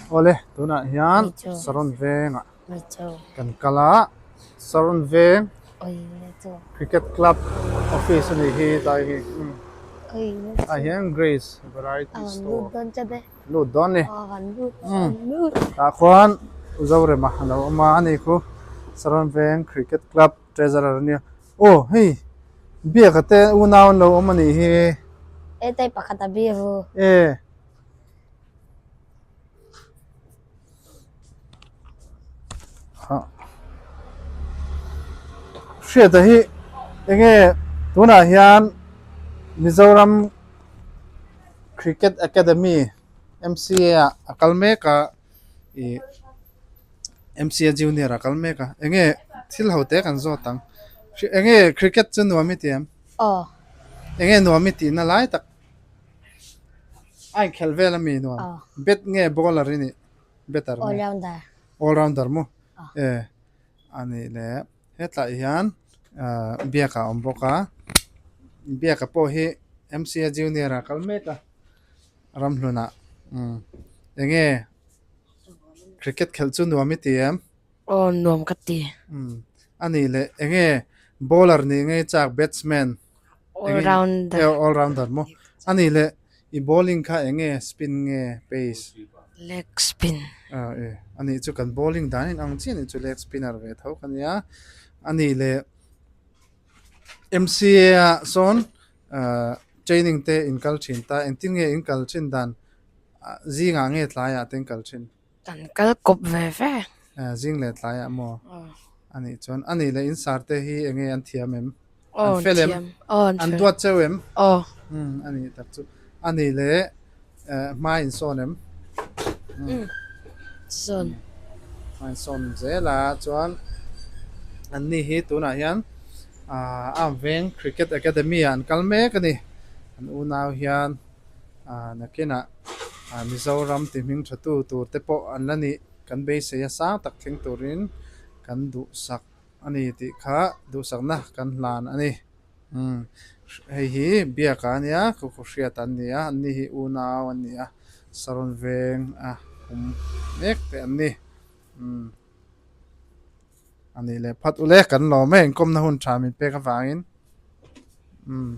Awle tunah hian Saron vengah kan kal a, Saron veng Cricket Club office a nih hi tlai hi ah hian Grace Variety Store lut dawn a ni tah khuan Zorema a lo awm a ani khu Saron veng Cricket Club Treasurer a nia aw hei biaka te unau an lo awm a nih hi. Hetlai pakhat a biru. E. Hriata hi enge tunah hian Mizoram Cricket Academy M_C_A ah a kal mek a ih M_C_A junior ah a kal mek a enge thil ho te kan zawt ang enge cricket chu nuam i ti em? Aw. Enge nuam i tihna lai tak? A inkhelh vel ami nuam bet nge bowler i nih batter nge all rounder all rounder maw e a nih leh hetlai hian ah biak a awm bawk a biak a pawh hi M_C_A junior ah a kal mek a ramhlun ah umm enge cricket khelh chu nuam i ti em? Aw nuam ka ti. Umm a nih leh enge bowler nih nge chak batsman? All rounder. All rounder maw? A nih leh i bowling kha eng nge spin nge pace? Leg spin. Ah e a nih chu kan bowling dan in ang chiah a nih chu leg spinner ve tho ka nia. A nih leh M_C_A ah sawn ah training te in kal thin ta engtin nge in kal thin dan zingah nge tlaiah te in kal thin? Kan kal kawp ve ve. Zing leh tlaiah maw? A nih chuan a nih leh in sar te hi eng nge an thiam em? An fel em? An duat cheu em? A nih tak chu. A nih leh hma in sawn em? Sawn. Hma in sawn zel a chuan an ni hi tunah hian Arm Veng Cricket Academy ah an kal mek a ni. An unau hian. Ah nakinah ah Mizoram ti hming tha tu tur te pawh an la nih kan beisei a sang tak thleng turin kan duhsak a ni tih kha duhsakna kan hlan a ni. Umm hei hi biaka a nia khaw hriat an ni a an ni hi unau an ni a Saron veng a awm mek te an ni. Umm a nih leh phat ule kan lawm e inkawmna hun tha min pek avangin. Umm.